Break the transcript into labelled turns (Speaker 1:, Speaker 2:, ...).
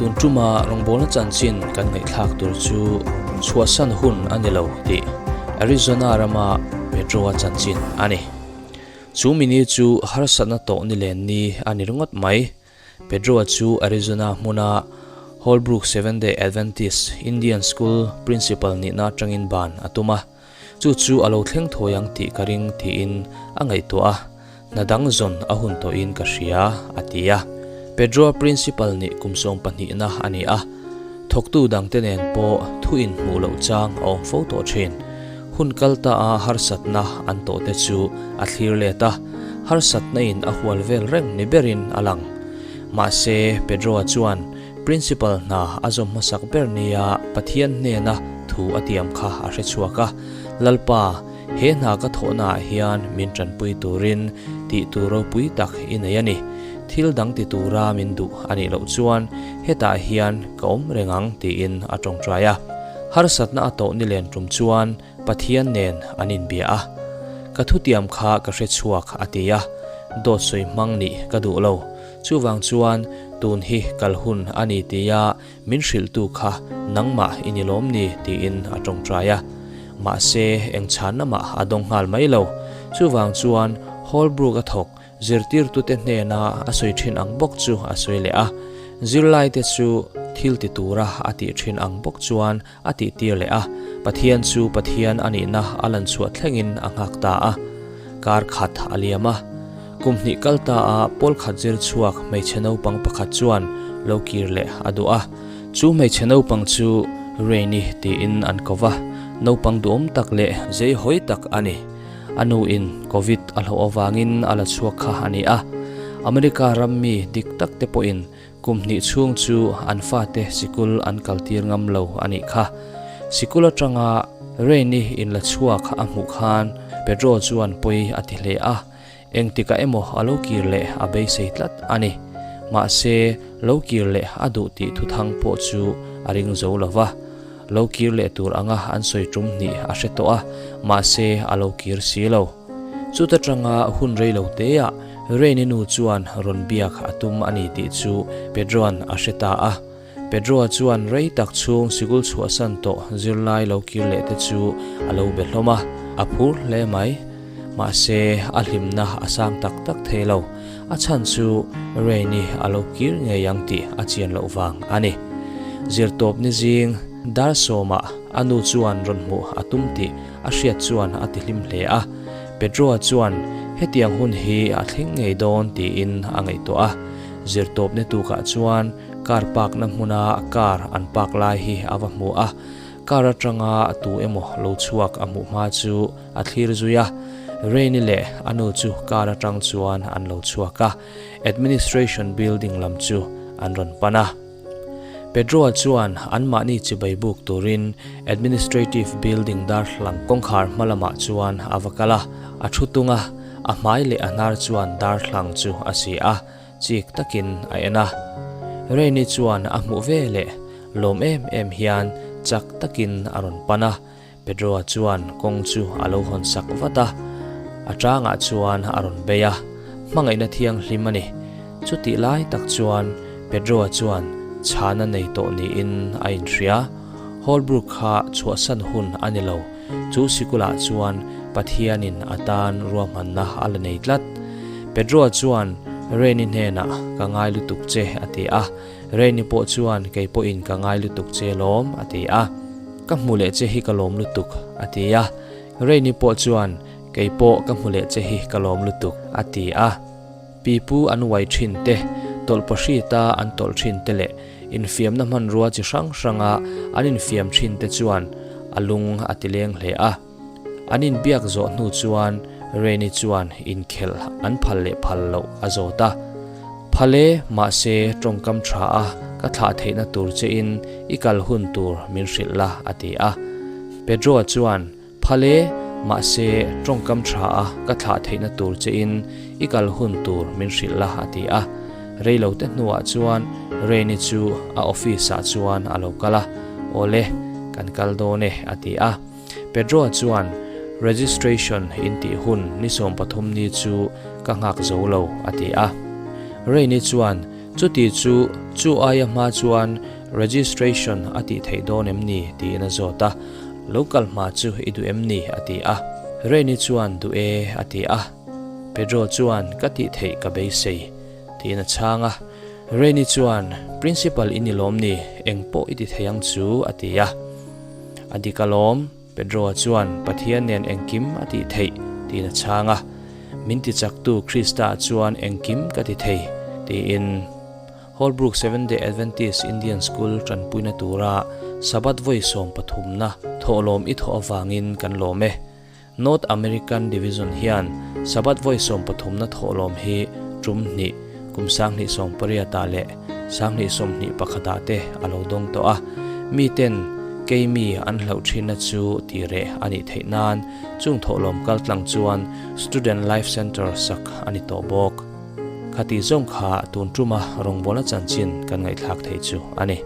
Speaker 1: Tun tuma rawngbawlna chanchin kan ngaihthlak tur chu chhuahsan hun a ni lo tih Arizona rama Pedro-a chanchin a ni. Chu mini chu harsatna tawh ni len ni a ni ringawt mai. Pedro-a chu Arizona hmuna Holbrook Seventh-day Adventist Indian School Principal nihna atangin ban a tum a. Chu chu a lo thleng thawi ang tih ka ring tiin a ngaihtuah a, hna dang zawn a hun tawhin ka hria, a ti a. Pedro-a Principal nih kum sawm pahnihna a ni a, thawktu dangte nen pawh thu inhmuh loh chang a awm fo tawh thin. Hun kal ta a harsatna an tawhte chu a thlir let a, harsatna in a hual vel reng ni berin a lang. Mahse, Pedro-a chuan Principal hna a zawm hmasak ber nia Pathian hnena thu a tiam kha a hre chhuak a, Lalpa, he hna ka thawhnaah hian min tanpui turin tih tur ropui tak i nei a ni. Thil dang ti tura min duh a nih loh chuan hetah hian ka awm reng ang tiin a tawngtai a. Harsatna a tawh ni len tum chuan Pathian nen an inbia a. Ka thutiam kha ka hre chhuak a ti a, dawt sawi hmang nih ka duh lo. Chuvang chuan tun hi kal hun a ni tia min hrilhtu kha nangmah i ni lawm ni tiin a tawngtai a. Mahse eng chhanna mah a dawng nghal mai lo. Chuvang chuan Holbrook a thawk Zirtirtute hnena a sawi thin ang bawk chu a sawi leh a, zirlaite chu thil ti tura a tih thin ang bawk chuan a tihtir leh a, Pathian chu Pathian a nihna a lan chhuah thlengin a nghak ta a. Kar khat a liam a, kum hnih kal ta a pawl khat zir chhuak hmeichhe naupang pakhat chuan lo kir leh a duh a. Chu hmeichhe naupang chu Rainy tiin an ko va, naupang duhawm tak leh zeihawi tak a ni. A nu in Covid a hlauh avangin a la chhuak kha a ni a. America ram mi dik tak te pawhin kum hnih chhung chu an fate sikul an kaltir ngam lo a nih kha. Sikul atanga Rain-i in la chhuak a hmuh khan Pedro chuan pawi a ti hle a, engtikah emaw a lo kir leh a beisei tlat a ni. Mahse, lo kir leh a duh tih thuthang pawh chu a ring zo lo va. Lo kir leh tur anga an sawi tum hnih a hre tawh a, mahse a lo kir si lo. Chuta tanga hun rei lo teah Rainy nu chuan rawn biak a tum a ni tih chu Pedro-a'n a hre ta a. Pedro-a chuan rei tak chhung sikul chhuahsan tawh zirlai lo kir leh te chu a lo be hlawm a, a phur hle mai. Mahse a hlimna a sang tak tak thei lo. A chhan chu Rainy a lo kir ngei ang tih a chian loh vang a ni. Zirtawp ni zing dar sawmah a nu chuan rawn hmuh a tum tih a hriat chuan a ti hlim hle a. Pedro-a chuan hetiang hun hi a thleng ngei dawn tiin a ngaihtuah a. Zirtawp ni tukah chuan car park-na hmuna car an park lai hi a va hmu a. Car atanga tu emaw lo chhuak a hmuh hma chu a thlir zui a, Rainy leh a nu chu car atang chuan an lo chhuak a, Administration building lam chu an rawn pan a. Pedro-a chuan anmahni chibai buk turin Administrative building darthlang kawngkhar hma lamah chuan a va kal a, a thu tung a, a hmai leh a hnar chuan darthlang chu a si a, chik takin a en a. Rainy chuan a hmuh ve leh lawm em em hian chak takin a rawn pan a, Pedro-a chuan kawng chu a lo hawn sak vat a, a tangah chuan a rawn bei a, hmangaihna thianghlim a ni. Chutih lai tak chuan Pedro-a chuan chhana nei tawh niin a inhria. Holbrook kha chhuahsan hun a ni lo, chu sikulah chuan Pathianin a tan ruahmanna a la nei tlat. Pedro-a chuan Rainy hnenah ka ngai lutuk che a ti a, Rainy pawh chuan kei pawhin ka ngai lutuk che lawm a ti a. Ka hmu leh che hi ka lawm lutuk, a ti a. Rainy pawh chuan, Kei pawh ka hmu leh che hi ka lawm lutuk, a ti a. Pipu an uai thin te, tawlhpahrit-a an tawlh thin te leh infiamna hmanrua chi hrang hranga an infiam thin te chuan a lung a ti leng hle a. An inbiak zawh hnu chuan Rainy chuan inkhelh an phal leh phal loh a zawt a. Phal e, mahse tawngkam tha a ka thlah theihna tur che in i kal hun tur min hrilh la a ti a. Pedro-a chuan, Phal e, mahse tawngkam tha a ka thlah theihna tur che in i kal hun tur min hrilh la a ti a. Reilote hnuah chuan Rainy chu a office ah chuan a lo kal a, Awle, kan kal dawn e a ti a. Pedro-a chuan, Registration in tih hun ni 13 ni chu ka nghak zo lo, a ti a. Rainy chuan, Chuti chu Chu aia hma chuan registration a tih theih dawn em ni tiin a zawt a, Lo kal hma chu i duh em ni? a ti a. Rainy chuan Duh e a ti a. Pedro chuan Ka tih theih ka beisei tiin a chhang a. Rainy chuan Principal i ni lawm ni? Eng pawh i ti thei ang chu a ti a. A dik alawm. Pedro-a chuan Pathian nen engkim a tih theih tiin a chhang a, Min tichaktu Krista chuan engkim ka ti thei, tiin Holbrook Seventh-day Adventist Indian School tanpuina tura Sabbath vawi sawmpathumna thawhlawm i thawh avangin kan lawm e. North American Division hian Sabbath vawi sawmpathumna thawhlawm hi tum hnih, kum 2018 ah leh 2021 ah te a lo dawng tawh a, miten keimi an hlauh thinna chu tih reh a nih theih nan chung thawhlawm kaltlang chuan Student Life Centre sak a ni tawh bawk. Khati zawng kha tun tuma rawngbawlna chanchin kan ngaihthlak theih chu a ni.